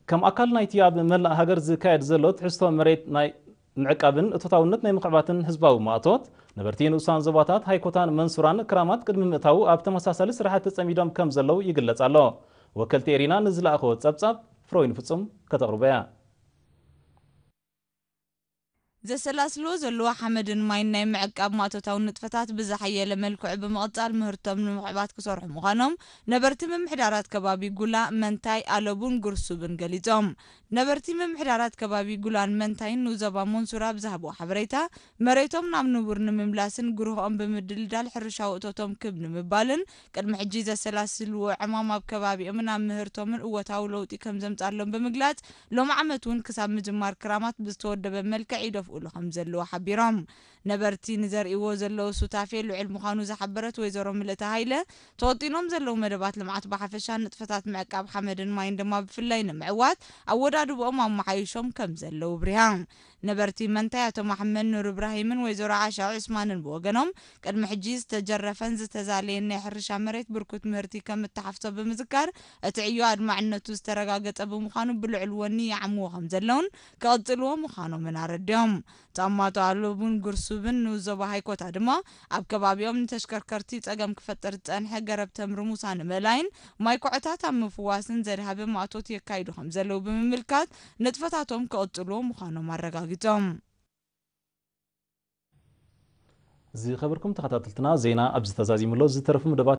ከም ኣካል ናይቲ ኣብ መላእ ሃገር ዝካየድ ዘሎ ትሕዝቶ መሬት ናይ ምዕቃብን እቶታውነት ናይ ምኽዕባትን ህዝባዊ ማእቶት፣ ነበርቲ ንኡሳን ዞባታት ሃይኮታን መንሱራን ክራማት ቅድሚ ምእታዉ ኣብ ተመሳሳሊ ስራሓት ተጸሚዶም ከም ዘለዉ ይግለጽ ኣሎ። ወከልቲ ኤሪና ንዝለኣኸዎ ጸብጻብ ፍሮይን ፍጹም ከተቕርቦ እያ። ዘሰላስልዎ ዘለዉ ሓመድን ማይን ናይ ምዕቃብ ማእቶታዊ ንጥፈታት ብዝሓየለ መልክዑ ብምቕጻል ምህርቶም ንምኽዕባት ክሰርሑ ምዃኖም ነበርቲ ምምሕዳራት ከባቢ ጉላ፣ መንታይ፣ ኣለቡን ጉርሱብን ገሊጾም። ነበርቲ ምምሕዳራት ከባቢ ጉላን መንታይን ንዞባ መንሱራ ብዝሃብዎ ሓበሬታ፣ መሬቶም ናብ ንቡር ንምምላስን ግርሆኦም ብምድልዳል ሕርሻዊ እቶቶም ክብ ንምባልን ቅድሚ ሕጂ ዘሰላስልዎ ዕማም ኣብ ከባቢኦምን ኣብ ምህርቶምን እወታዊ ለውጢ ከም ዘምጻሎም ብምግላጽ፣ ሎም ዓመት እውን ክሳብ ምጅማር ክራማት ብዝተወደበ መልክዕ ይደፍኡሉ ከም ዘለዉ ሓቢሮም። ነበርቲ ንዘርእይዎ ዘለዉ ሱታፌ ልዑል ምዃኑ ዝሓበረት ወይዘሮ ምልእቲ ሃይለ፣ ተወጢኖም ዘለዉ መደባት ልምዓት ብሓፈሻ ንጥፈታት ምዕቃብ ሓመድን ማይን ድማ ብፍላይ ንምዕዋት ኣወዳድብኦም ኣመሓይሾም ከም ዘለዉ ኣብሪሃ። ነበርቲ መንታይ ኣቶ መሓመድ ኑር እብራሂምን ወይዘሮ ዓሻ ዑስማንን ብወገኖም፣ ቅድሚ ሕጂ ዝተጀረፈን ዝተዛለየን ናይ ሕርሻ መሬት ብርኩት ምህርቲ ከም እተሓፍሶ ብምዝካር፣ እቲ ዕዮ ኣድማዕነቱ ዝተረጋገጸ ብምዃኑ ብልዑል ወኒ ይዓምዎ ከም ዘለውን ክቕጽልዎ ምዃኖምን ኣረዲኦም። ጻማቶ ኣለቡን ጉርሱብን ንዞባ ሃይኮታ ድማ ኣብ ከባቢኦም ንተሽከርከርቲ ጸገም ክፈጥር ዝጸንሐ ገረብ ተምሪ ሙሳ ንምእላይን ማይ ኩዕታት ኣብ ምፍዋስን ዘድሃበ ማእቶት የካይዱ ከም ዘለዉ ብምምልካት ንጥፈታቶም ክቕጽልዎ ምዃኖም ኣረጋጊጾም። ዝኸበርኩም ተኸታተልትና፣ ዜና ኣብዚ ተዛዚሙ ኣሎ። ዝተረፉ መደባት